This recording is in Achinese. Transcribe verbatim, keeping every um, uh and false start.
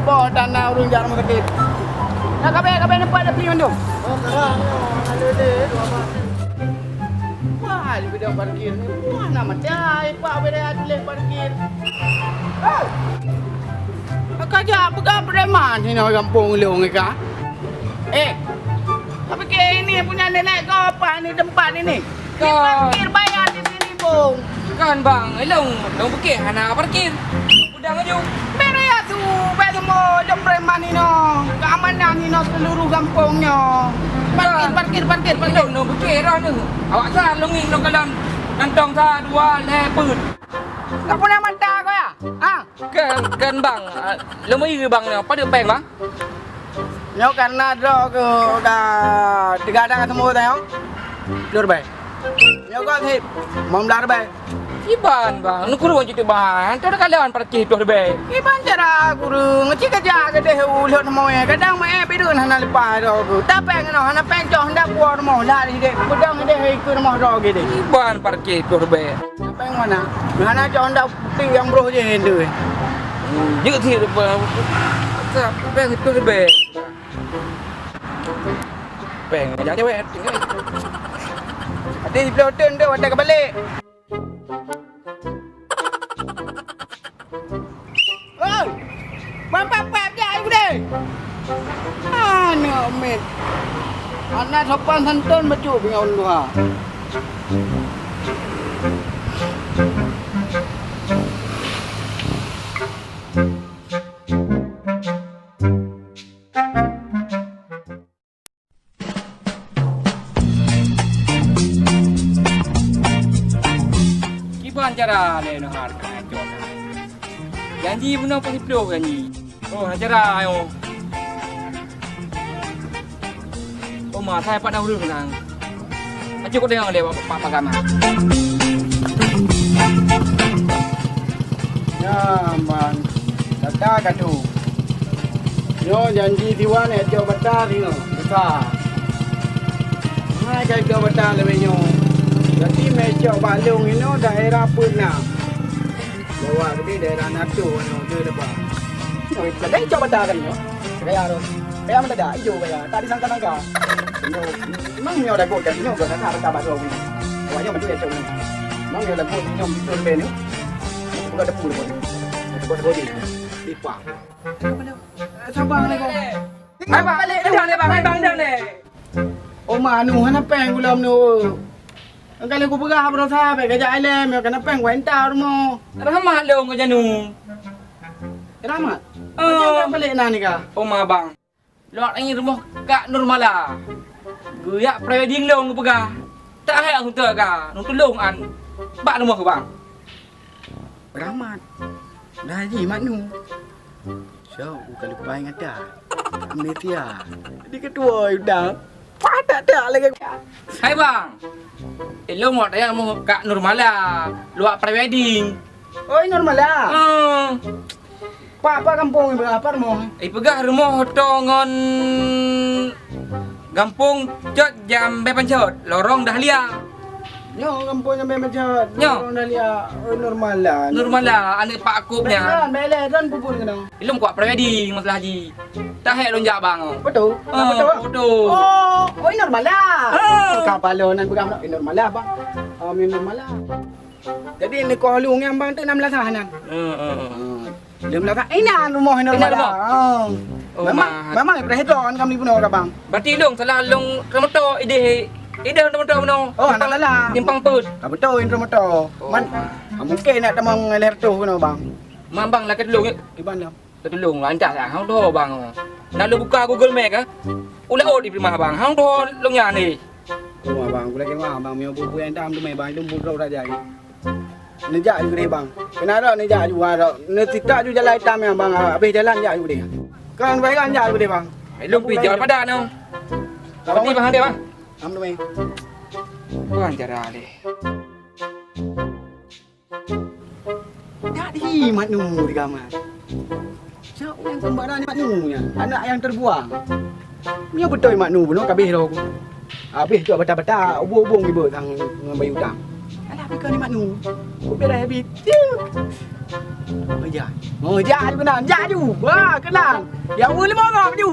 Boh tanda ureueng jak rumoh sakét. Nah, kabeh, kabeh nampak dah pli mandum. Oh, sekarang, ya, ada deh, dua abang. Wah, di bidang parkir ni. Wah, nak macam, Pak, beda tulis parkir. Hei! Ka jak peugah preman hinoe gampông lôn ka. Eh, tapi ke ini punya nenek kau apa ni tempat ini? Ni parkir bayar di sini, Bung. Kan, Bang, ilong, ilong pike hana parkir. Udang aju. Mere ya tu, bek semua dong preman ino. Keamanan ino seluruh gampong nyo. Parkir, parkir, parkir, parkir. Ilong, ilong pike dah ni. Awak sa longing dong kalam. Kantong sa, dua, leh, peuet. Kau punya mata kau ya? Ha? Kan, kan, Bang. Ah, lama iri, Bang, ni. Pada peng, Bang? Nyoe karena droe keuh ka teugadang teumeutanyoe. Lur bai. Nyoe kok sip, lima belas ribèe. Iban, Bang, nu kureueng cit, Bang. Hantom ka lawan parkir ploh ribèe. Iban cara kureueng, cit ka jak keudeh u lhot teumé. Kadang meu'èh bidun hana leupah droe keuh. Tapèng nyoe hana pèng cok hendak puwoe rumoh, lari deh. Peudong deh ikeu rumoh droe keuh deh. Iban parkir ploh ribèe. Tapèng mana? Hana cok hendak putéh nyang broh jih tu. Jeuet sit, Bang. Tapèng ploh ribèe. Pèng nyang cewek. Até siplôh thon tu watèe ka balek. Oi! Pap, pap, pap, jak, ayo gede! Aneuk miet. Aneuk sopan santun bacut ngon luha. Kiban cara lé neuhar keuhai cok na. Janji bunoe peusiplôh janji. Oh, cara ayo. Oh, ma, saya pat na ureueng nang. Acu kudéng lé Pak, Pak Gama. Nyan, Man. Gata ka tu. Nyoe janji Tiwan ék cok bata ringoh, besar. Hai ka cok bata leubeh nyoe. Jadi mé cok bak lôn inoe daerah Peuna. Jawa gede daerah Nato nyoe, tu depan. Nyoe, jadi cok bata ka ringoh. Gaya tu. Gaya mendadak, ijo gaya. Tak disangka-sangka. Nyoe, memang nyoe dagot kan, nyoe gata bata bak lôn. Awak nyoe betul ya cok. Memang nyoe dagot nyoe betul ben ni. Buka depan. Buka depan. Lipa. Sabar ni kau. Hai bang, balik dah ni bang, hai bang dah ni. Oh, ma, anu hana pèng gulom nu. Engkau lé kupeugah beurasa bèk gajak ilèe, meukeunong pèng kuenta rumoh. Rahmat lôn keu janu. Rahmat? Oh. Macam balik na ni kah? Oh, ma bang. Lôn ingat rumoh Kak Nurmala. Geujak prewedding lôn geupeugah. Tak hai untuk ka, nung tulông an. Bak rumoh bang. Rahmat. Dah ji mak nu. Syok, bukan lupa ingatan. Amnesia. Di ketua udang. Padat tak lagi. Hai bang. Ilông wak dayang mau Kak Nurmala. Luak prewedding. Oi Nurmala. Hmm. Pak, pak kampung ibu apa rumah? Ipeugah rumoh to ngon gampông cot jam bèe pancot, lorong Dahlia. Nyoe gampông nyang bèe macet. Nyoe. Orang dah lihat. Oh, Nurmala. Nurmala, aneuk Pak Akop nyan. Baiklah, baiklah, dan bubur kena. Ilông kuat prewedding masalah ji. Tahek lôn jak bang. Betul? Ah, betul. Betul. Oh, oh, Nurmala. Ah. Kapal lo nan pegang. Nurmala, bang. Oh, Nurmala. Jadi, ni kau lu ngan bang tu enam belas lah nan. Ah, ah, ah. Ah. Lôn rasa inan rumoh Inan Nurmala. Rumoh? Oh, memang, mat. Memang ibrah itu kan kami bunoe ka bang. Berarti lôn salah lôn remoto ideh, ideh remoto bunoe. Oh, hana salah. Simpang put. Ka beutôi remoto. Oh, man, mat. Ah, mungkin nak tamong leher tu bunoe bang. Man bang, lakèe tulông, eh. Di mana? Ka tulông, lancar lah. Hang doh bang. Nak lôn buka Google Map ke? Ulah ot di rumah bang. Hang doh lôn nyan ni. Rumah bang, gulai kemah bang, mio bubu yang dam tu meh bang, itu budok raja ni. Neujak ju deh bang. Kena rot neujak ju, ha, rot. Neusita ju jalan itam nyan bang, ha, habéh jalan jak ju deh. Kan baik kan jak ju deh bang. Ilông pi jalan padan nyoe. Tapi bang deh bang. Am tu meh. Bukan cara deh. Jadi Mak Nu di kamar. Siapa yang kembara ni Mak Nu nyan? Anak yang terbuang. Nyoe beutôi Mak Nu bunoe kabeh roh ku. Habéh cok bata-bata, ubung-ubung ibeut sang ngon bayu utang. Alah, pi keu ni Mak Nu. Ku bela habéh. Cuk. Meujak. Meujak ju keunan. Jak ju. Wah, keunan. Ya, ulôn limong gob ju.